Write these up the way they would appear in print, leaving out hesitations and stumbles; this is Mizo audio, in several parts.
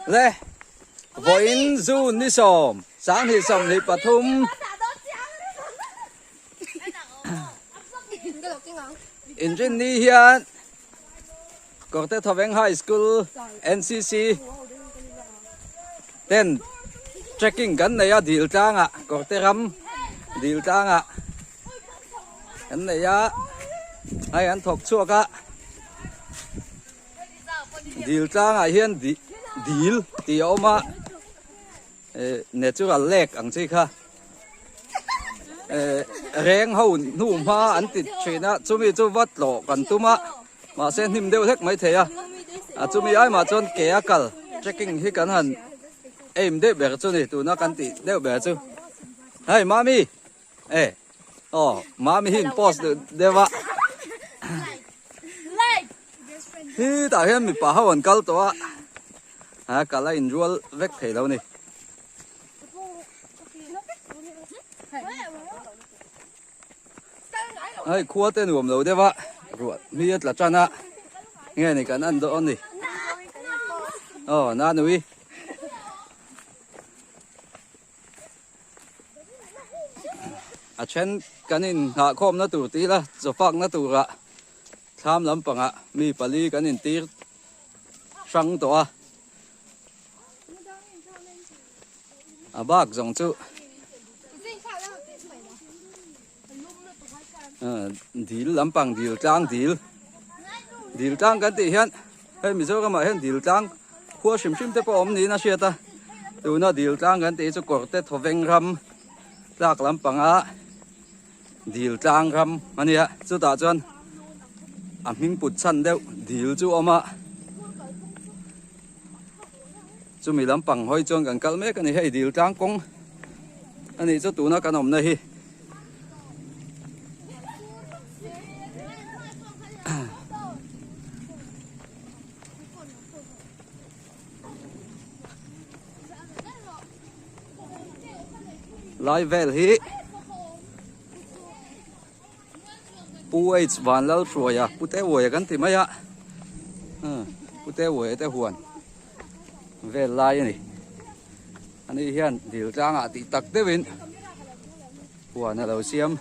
Le vawiin June ni sawm sanghnih sawmhnih pathum Inrinni hian Kawrte Thawveng High School NCC ten trekking kan nei a dil tlangah Kawrte ram dil tlangah kan nei a hei an thawk chhuak a dil tlangah hian dil tih a awm a eh natural lake ang chi kha eh reng ho hnu hma an ti thin a chumi chu va tlawh kan tum a mahse hnim deuh hlek mai thei a a chumi ai mah chuan ke a kal trekking hi kan han aim deuh ber chu ni tuna kan tih deuh ber chu hei mami e aw mami hi in post duh deuh a hi tah hian mipa ho an kal tawh a a kal a inrual vek thei lo a ni. Hei khua te nuam lo deuh a ruah mi a tla tan a nge ni kan an dawn ni aw nanui a then kan in nghah khawm na tur tih ila chawfak na turah thlam lampangah mi pali kan intir hrang tawh a a bak zawng chu dil lampang dil tlang dil dil tlang kan tih hian hei Mizoram ah hian dil tlang khua hrim hrim te pawh a awm niin a hriat a tuna dil tlang kan tih hi chu kawrte thawveng ram tlak lampanga dil tlang ram a nia chutah chuan a hming put chhan deuh dil chu a awm a chumi lampang hawi chuan kan kal mek a ni hei dil tlang kawng a nih chu tuna kan awmna hi. Lai vel hi Pu H Vanlalhruaia Pu Teuaia kan ti mai a Pu Teuaia te huan vel lai a ni ani hian dil tlangah tih tak deuhin huan a lo siam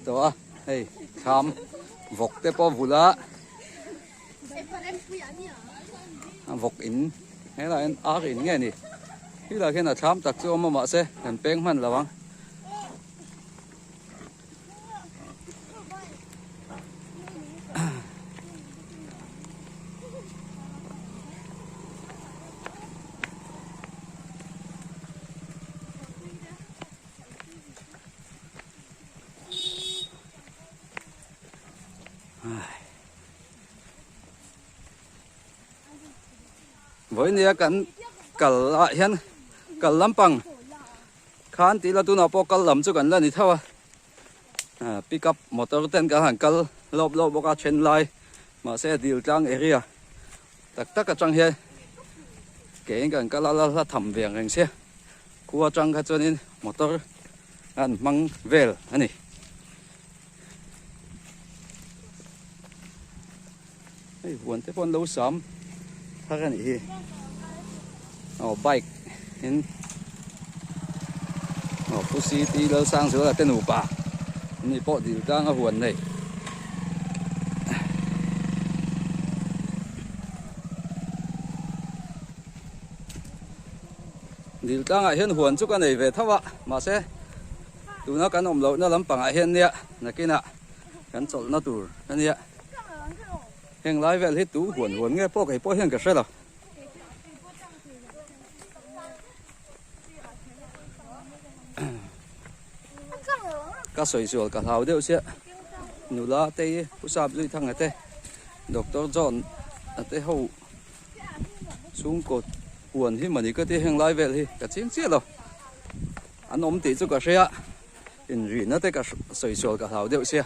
tawh a hei thlam vawk te pawh vulh a. A vawk in helaiah hian ar in nge ni helaiah hian a thlam tak chu a awm a mahse kan peng hman lo ang. Vawinia kan kal ah hian kal lampang khan tih la tunah pawh kal lam chu kan la ni tho a pick up motor ten kan han kal lawp lawp bawk a then lai mahse dil tlang area tak tak atang hian ke in kan kal a la hla tham ve ang reng sia khua atang kha chuanin motor an hmang vel a ni. Hei huan te pawh an lo sam thar a nih hi aw bike in aw pu city Lalsangzuala te nupa ani pawh dil tlang a huan nei. Dil tlangah hian huan chu ka nei ve tho a mahse tuna kan awm lohna lampangah hian nia nakinah kan chawlhna tur a nia heng lai vel hi tu huan huan nge pawh kei pawh hian ka hre lo. Ka sawi sual ka hlau deuh sia nula te hi pu sap zui thang ate Doctor John ate ho chhungkaw huan hi mani ka ti heng lai vel hi ka ching chiah lo an awm tih chu ka hria inrihna te ka sawi sual ka hlau deuh sia.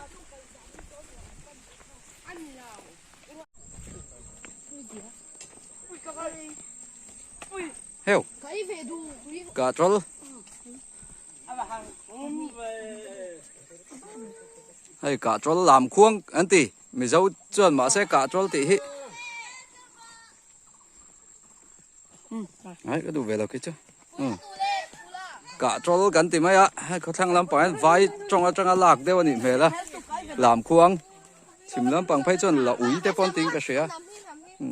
Heo ka troll hei ka troll lam khuang an ti mizo chuan mahse ka troll tih hi. Ai ka duh ve lo khi chu. Kah tawl kan ti mai a, hei khawthlang lampang hian vai tawng atanga lak deuh a nih hmel a, lam khuang chhim lampang phei chuan la ui te pawn tiin ka hria.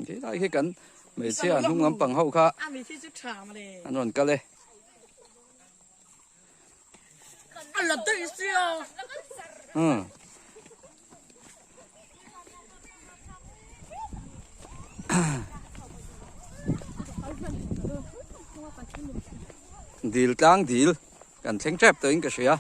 Khilai khi kan hmeichhia hnung lampang ho kha an rawn kal e. Dil tlang dil kan thleng tep tawhin ka hria.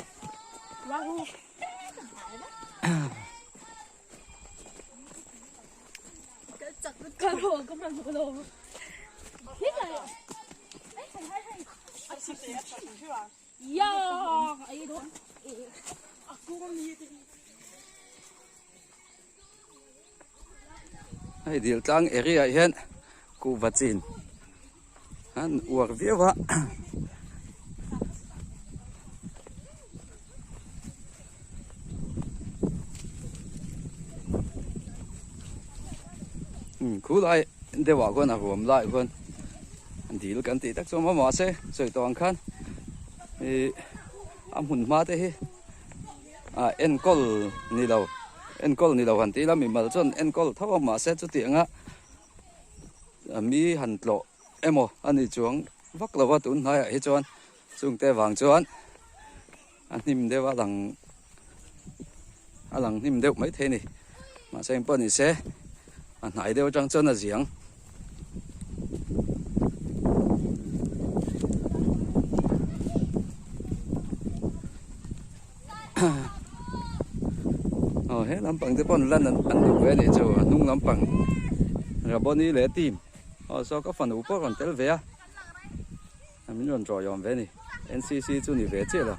Hei dil tlang area ah hian kuhva chin an uar viau a. Khulai deuh ah khuan a ruam lai khuan dil kan tih tak chu a awm a mahse sawi tawh ang khan ih a hmun hma te hi ah enkawl ni lo enkawl ni lo han tih ila mimal chuan enkawl tho a mahse chutiang a mi han tlawh emaw a ni chuang vak lo a tun hnaiah hi chuan chungte vang chuan a hnim deuh a lang a lang hnim deuh maithei a ni mahse engpawh ni se a hnai deuh atang chuan a ziang. Aw he lampang te pawh an lan an duh ve a nih chu a hnung lampang Raboni leh team aw saw ka fanu pawh a rawn tel ve a. Min rawn ṭawih awm ve a ni. NCC chu ni ve chiah lo.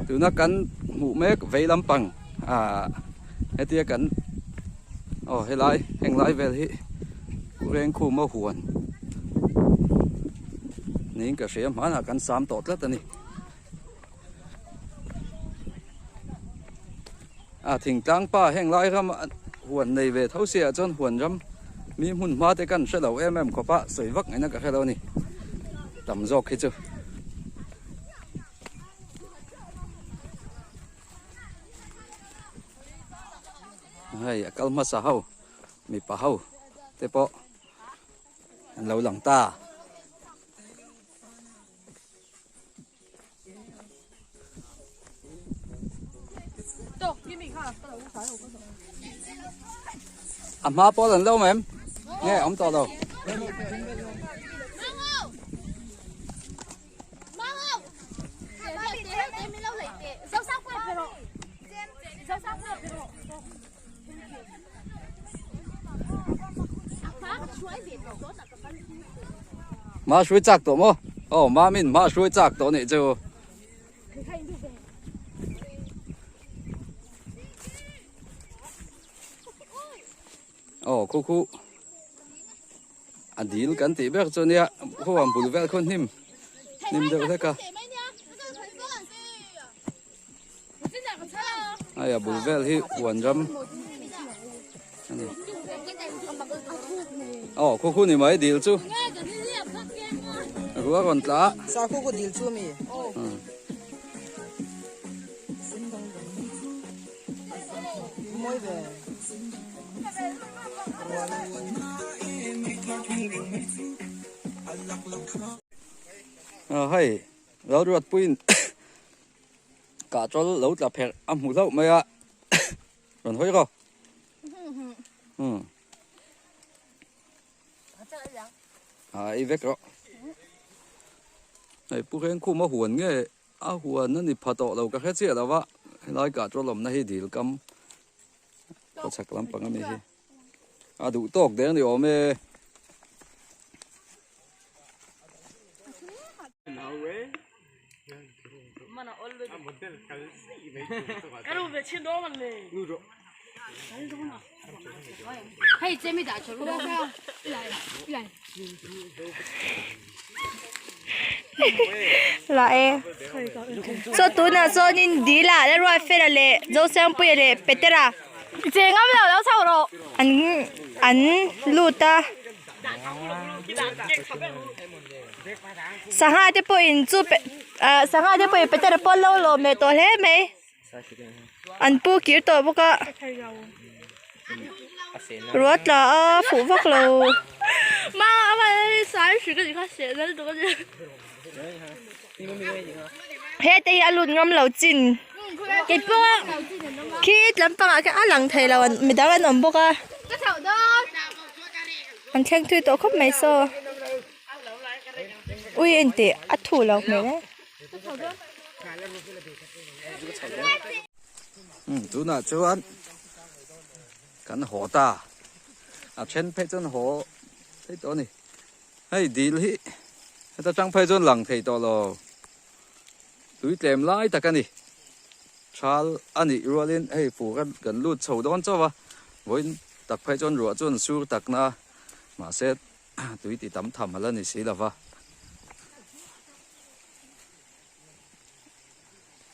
Tuna kan hmuh mek vei lampang ah hetia kan aw helai heng lai vel hi Rengkhum a huan niin ka hria hmanah kan sam tawh tlat a ni. A thingtlang pa heng lai ram huan nei ve tho sia chuan huan ram mi hmun hma te kan hre lo em em khawp a sawi vak ngaihna ka hre lo a ni tam zawk hi chu. Hei a kal hmasa ho mipa ho te pawh an lo lang ta. A hma pawl an lo em? Nge awm tawh lo. Ma hruai chak tawh maw? Aw Mamin ma hruai chak tawh nih chu. Aw khu khu a dil kan tih ber chu nia khuan bul vel khaw hnim hnim deuh hlek a. Hei a bul vel hi huan ram a ni. Aw khu khu ni mai dil chu. Ruah rawn tla a. Sa khu khu dil chu mi. Mawi ve. Hei Lalruatpuiin Kah chawl lo tla pherh a hmu hlauh mai a, rawn hawi rawh. Umm. A ei vek rawh. Hei Pu Rengkhum a huan nge a huan a ni pha tawh lo ka hre chiah lo va, helai kah chawl awmna hi dil kam khawchhak lampang a ni hi. A duh tawk der ni awm e. La e. Saw tunah chuanin Dila leh Ruatfela leh Zosangpuia leh Petera an an lut a. Sangha te pawhin chu ah sangha te pawhin Petera pawh an lo lawm leh tawh hle mai. An pu kir tawh bawk a ruah tla a fuh vak lo. Hete hi a lut ngam lo chin kei pawh khi lampangah khian a lang thei lo midang an awm bawk a an thleng thui tawh khawp mai saw ui engtih a thu lo hmel e. Tunah chuan kan haw ta a then phei chuan haw thei tawh a ni hei dil hi heta tang phei chuan lang thei tawh lo tui tlem lai tak a ni thal a nih rualin hei fur a kan lut chho dawn chauh a vawiin tak phei chuan ruah chuan sur tak na mahse tui ti tam tham a la ni si lo va.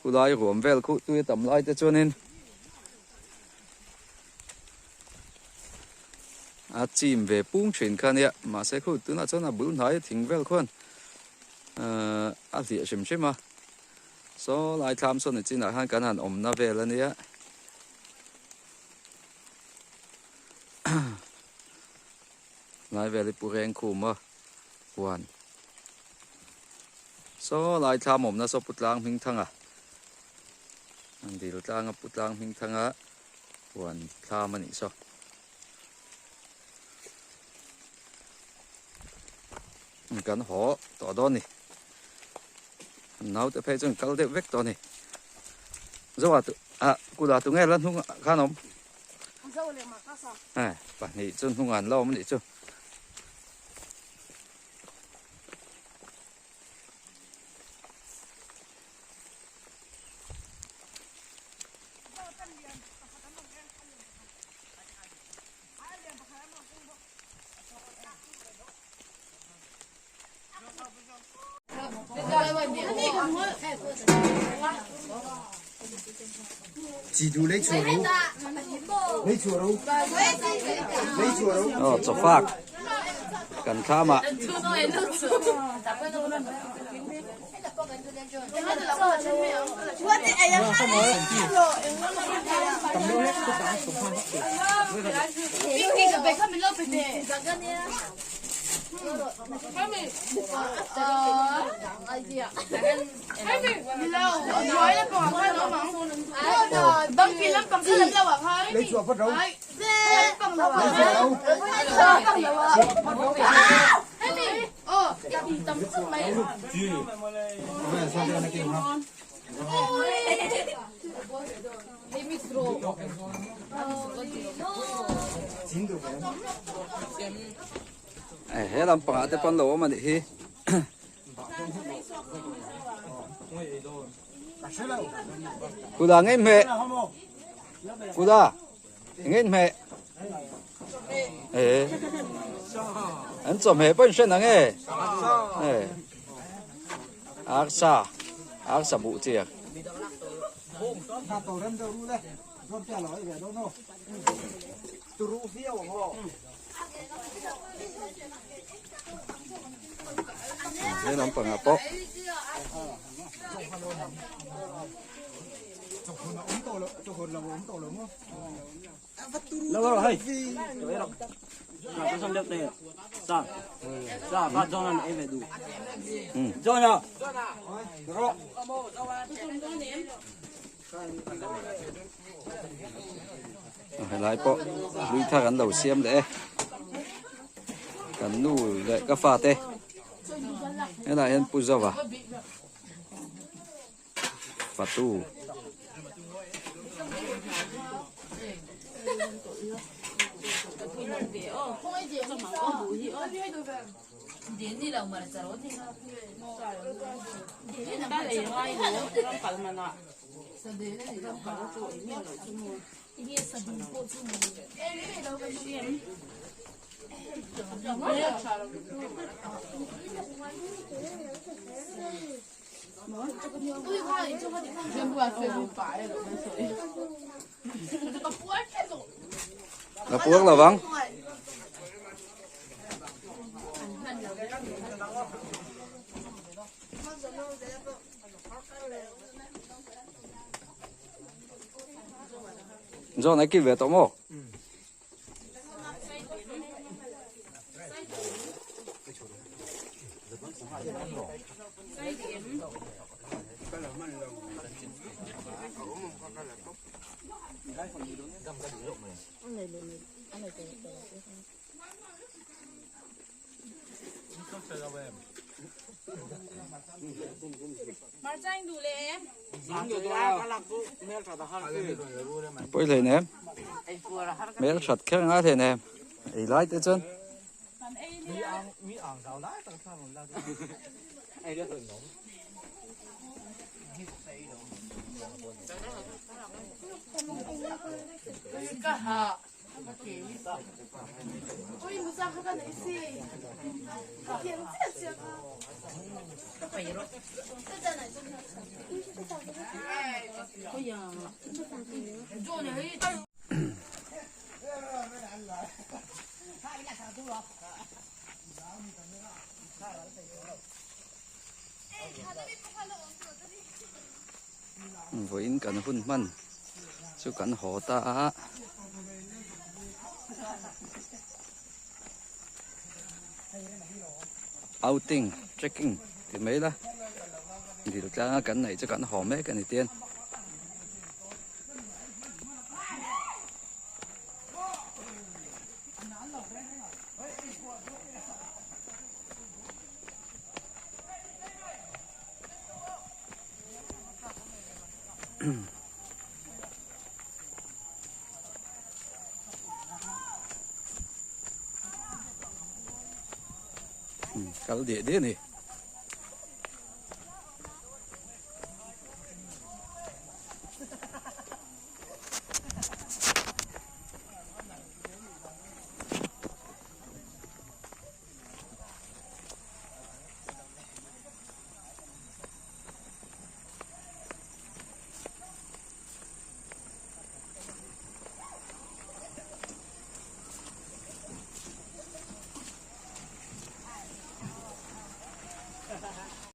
Khulai ruam vel khuh tui a tam lai te chuanin a chim ve pung thin kha ania mahse khu tunah chuan a bul hnai a thing vel khuan ahh a hliah hrim hrim a saw lai thlam sawn ni chinah khan kan han awmna vel ania lai vel hi pu reng khum a huan. Saw lai thlam awmna saw pu tlang hming thanga an dil tlanga pu tlang hming thanga huan thlam a nih saw. Kan haw tawh dawn ni naute phei chuan kal deuh vek tawh a ni zoa tu ah kula tu nge la hnung ah khan a awm pahnih chu hnungah an la awm a nih chu. Aw chawfak kan thlam ah He lampangah te pawn lo awm a nih hi. Kula ngei hmeh. Kula ngei hmeh. Ê. An chawhmeh pawh in hre nang e. Ê. Arsa. Arsa buh chiak. He lampangah pawh Helai pawh hlui thar an lo siam leh e kan nu leh ka fate helaiah hian pu zova fatu La puak lo vang. John ai kip ve tawh maw? Pawi hlei nem hmel that kher ngai hlei nem ei lai te chuan Vawiin kan hun hman chu kan haw ta a. Outing trekking ti mai la dil tlanga kan neih chu kan haw mek a ni tian. Kal diah diah a ni.